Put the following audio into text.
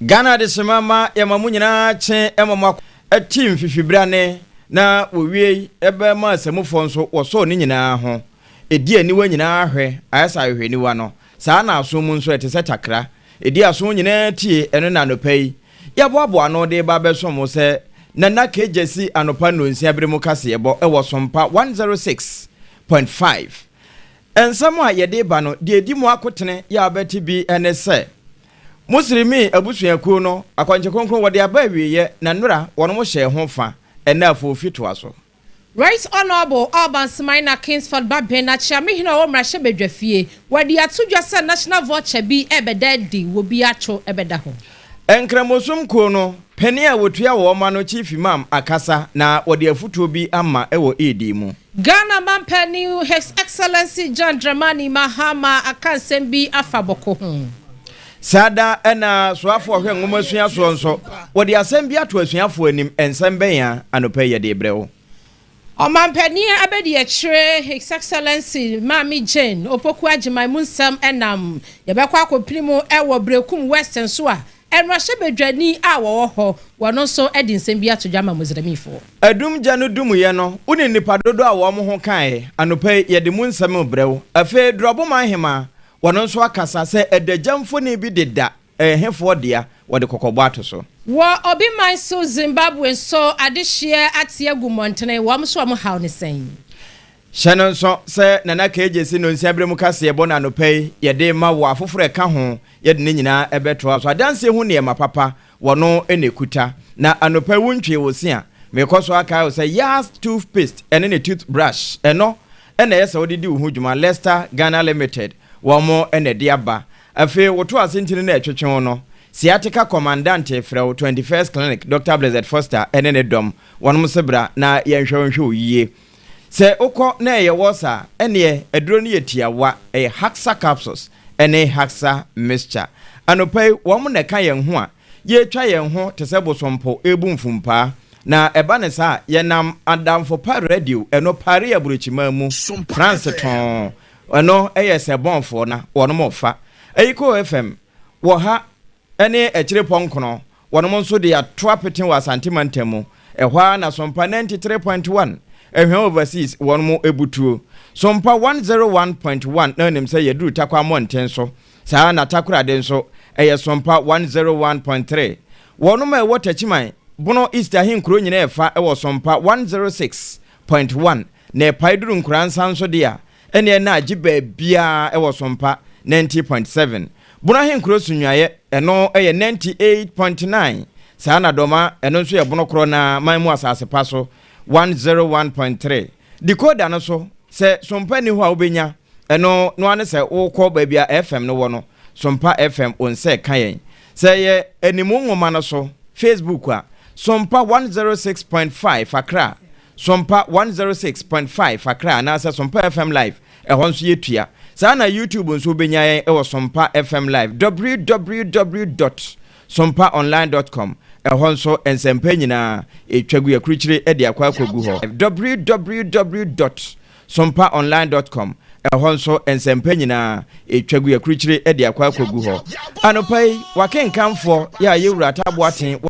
Ghana adehyema ma yɛma mo nyinaa kye ma mo akyi mfifibrane na wɔwie ɛbɛma asamufoɔ nso wɔsɔɔ ne nyinaa ho. Ɛdi aniwa nyinaa hwɛ, ayɛ sɛ ahwehwɛniwa no. Saa na aso mu nso ɛte sɛ takra. Ɛdi aso nyinaa tie ɛno na anɔpa yi. Yɛaboaboa ano de ba abɛsom mo sɛ Nana Kegyesi anɔpa nnonsia bere mu kaseɛbɔ ɛwɔ Sompa 106.5. Nsɛm a yɛde ba no, deɛ ɛdi mu akotene yɛ a wobɛte bi ne sɛ, Muslimi abusuakuo no, akwankyɛ kronkron wɔde aba awieɛ na nnora wɔnom hyɛɛ ho fa, ɛnnɛ afoofi toa so. Right Honourable Alban Sumana Kingsford Bagbin Akyeamehene a ɔwɔ mmarahyɛbadwafie, wɔde ato dwa sɛ National Vulture bi rebɛda adi wɔ bi ato bɛda hɔ. Nkramosom kuo no panin a wɔtua wɔn ano Chief Imam akasa na wɔde afutuo bi ama wɔ Eid mu. Ghana manpanin His Excellency John Dramani Mahama aka nsɛm bi afa Bawku ho. Saa da na soafoɔ ɔhwɛ nwomasua soɔ nso, wɔde asɛm bi ato asuafoɔ anim, nsɛm bɛn a anɔpa yi yɛde rebrɛ wo? Ɔmanpanin abadiakyire His Excellency Maame Jane Opoku Agyemang mu nsɛm nam yɛbɛkɔ akɔpini mu wɔ Berekum West nso a mmarahyɛbadwani a wɔwɔ hɔ wɔno nso de nsɛm bi ato dwa ma Muslimfoɔ. Adum gya no dumuyɛ no, wo ne nnipa dodoɔ a wɔn ho kaeɛ, anɔpa yi yɛde mu nsɛm rebrɛ wo. Afei Dorɔboma Ahemaa, wɔno nso akasa sɛ adagya mfoni bi deda ɛhefoɔ dea, wɔde kɔkɔbɔ ato so. Wɔ obi man so Zimbabwe nso adehyeɛ ate agu mmɔntene, wɔn nso wɔn haw ne sɛn? Hyɛ no nso sɛ Nana Kegyesi nnonsia berɛ mu kaseɛbɔ no anɔpa yi yɛde ma wo afoforɔ ɛka ho, yɛde ne nyinaa ɛbɛtoa so. Adanseɛ ho nneɛma papa wɔno na ɛkuta. Na anɔpa yi wontwee wo se a, mekɔ so akae wo sɛ Yas toothpaste ɛne ne toothbrush ɛno ɛna ɛyɛ sɛ wode di wo ho dwuma. Lester Ghana Limited wɔn na ɛde aba. Afei woto ase ntini na ɛtwetwe wo no, Sciatica Commandante frɛ wo 21st Clinic Dr. Blessed Foster ɛne ne dɔm wɔnom se bra na yɛnhwɛ wo nhwɛ wo yie. Sɛ wokɔ na ɛyɛ wɔsa a, ɛneɛ aduro no yɛ tiawa, ɛyɛ Haxa capsules ɛne Haxa mixture. Anɔpa yi wɔn na ɛka yɛn ho a, yɛretwa yɛn ho te sɛ bosompo rebu mfumpaa. Na ɛba ne saa a, yɛnam Adamfo Pa Radio, ɛno Paris aburokyiman mu, France tɔn, ɛno ɛyɛ sɛ bɔnfoɔ na wɔnom ɔfa. Ayiko FM wɔ ha ɛne akyire pɔnkono, wɔnom nso de ato apete wɔ Asante mantam mu. Ɛhɔ ara na Sompa 93.1 Ɛhwɛn Overseas wɔnom ebutuo. Sompa 101.1 na onim sɛ yɛduru Tarkwa mmɔnten so. Saa na Takoradi nso ɛyɛ Sompa 101.3. Wɔnom a ɛwɔ Takyiman, Bono East ahenkuro nyinaa ɛfa ɛwɔ Sompa 106.1 na ɛpae duru Nkoransa nso de a, ɛneɛ na agye baabiara ɛwɔ Sompa 90.7. Bono ahenkuro Sunyuaeɛ ɛno ɛyɛ 98.9. Saa na Dɔma ɛno nso yɛ Bono korɔ na man mu asase pa so 101.3. Decoder no so, sɛ Sompa ni hɔ a wobɛnya, ɛno no ane sɛ wokɔ baabi a FM no wɔ no, Sompa FM wo nsa ɛka yɛn. Sɛ yɛ animu nwoma no so, Facebook a, Sompa 106.5 Accra, Sompa 106.5 Accra anaasɛ Sompa FM Live, ɛhɔ nso yɛtua. Saa na YouTube nso wobɛnya yɛn ɛwɔ Sompa FM Live, www.sompaonline.com ɛhɔ nso nsɛmpa nyinaa ɛtwa gu yɛkurukyire de akɔ akɔgu hɔ. www.sompaonline.com ɛhɔ nso nsɛmpa nyinaa ɛtwa gu yɛkurukyire de akɔ akɔgu hɔ. Anɔpa yi wakenkanfoɔ yɛ a yɛwura Ataboaten.